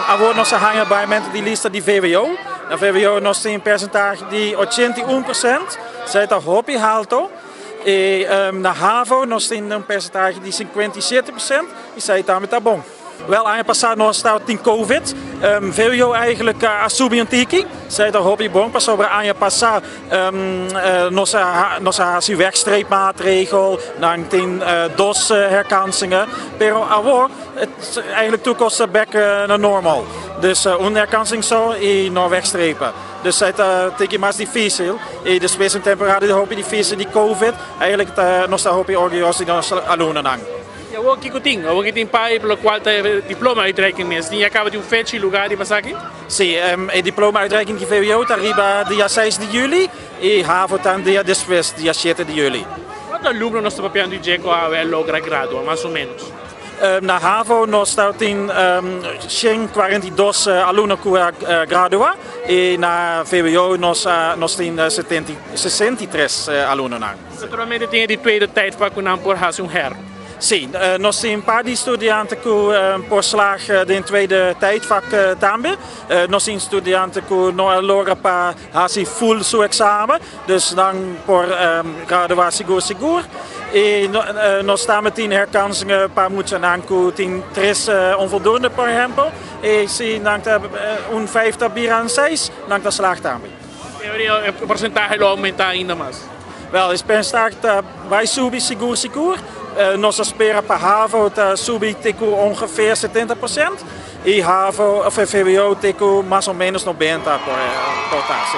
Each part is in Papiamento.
Awor nos a haña baimentu di lista di vwo. Na vwo nos tin persentahe di 81%, esei ta hopi halto. I na havo nos tin un persentahe di 57% i esei tambe ta bon. Wel aña pasá nos tabatin covid, vwo eigenlijk a subi un tiki, esei ta hopi bon pasobra aña pasá nos a nos a hasi wegstreepmaatregel, nan tin dos herkansingen, pero awor eigenlijk tur kos ta bek na normal, dus un herkansing so i no wegstrepen. Dus esei ta tiki mas difísil i despues un temporada di hopi difísil di covid, eigenlijk ta nos ta hopi orguyoso di nos alumnonan. I awor kiko tin? Awor ki tin pai pa lokual ta e diploma uitreiking mes? Tin ya kaba di un fecha i lugar riba esaki? Si, e diploma uitreiking di VWO ta riba dia seis di juli i havo ta un dia despues, dia shete di juli. Kuantu alumno nos ta papiando di dje ku awe a logra gradua, mas o menos? Na havo nos ta tin 142 alumno ku a gradua i na VWO nos nos tin 63 alumnonan. Naturalmente tin e di tweede tijdvak ku nan por hasi un her. Sí, nos tin un par di studiante ku por slag den tweede tijdvak tambe. Nos tin studiante ku no a logra pa hasi full su eksamen, dus nan por gradua sigur sigur. I nos tambe tin herkansingen pa muchanan ku tin tres onvoldoende por ehempel. I si nan ta un vijf ta bira un seis, nan ta slag tambe. Teoria e porsentahe lo aumenta ainda mas? Wel, e percentahe ta bai subi sigur sigur. Nos a spera pa havo ta subi te ku ongeveer 70% i havo of vwo te ku mas o menos 90 por ta, si.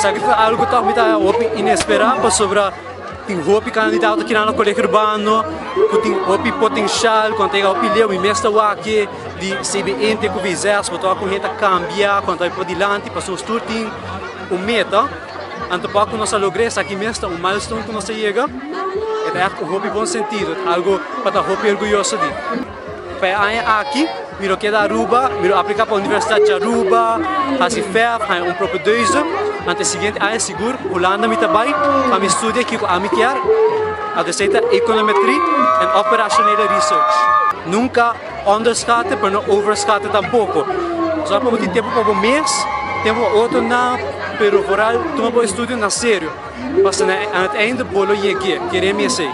Esaki ta algo ku mi ta hopi inesperá pasobra tin hopi kandidato kinan na Colegio Urbano ku tin hopi potenshal ku a yega hopi leu. Mi mes ta wak di CBN te ku V6 bo ta wak ku hende ta kambia ku a bai padilanti pasobra nos tur tin un meta. Anto pa ku nos a logra esaki mes ta un milestone ku nos a yega. E ta ègt un hopi bon sentido, ta algo pa ta hopi orguyoso di. Pa e aña aki mi lo keda Aruba, mi lo aplica pa Universidad di Aruba, haci FEF, haña un propedeuse. Anto e siguiente aña sigur Hulanda mi ta bay pa mi studia kico ami kier, anto esey ta Econometrie en Operationele Research. Nunca onderschatten pero no overschatten tampoco. Zorg pa bo tin tempo pa bo mes, tempo pa otronan, pero vooral tuma bo estudio na serio, pasobra na het einde bo lo yeg'e, kere mi esey.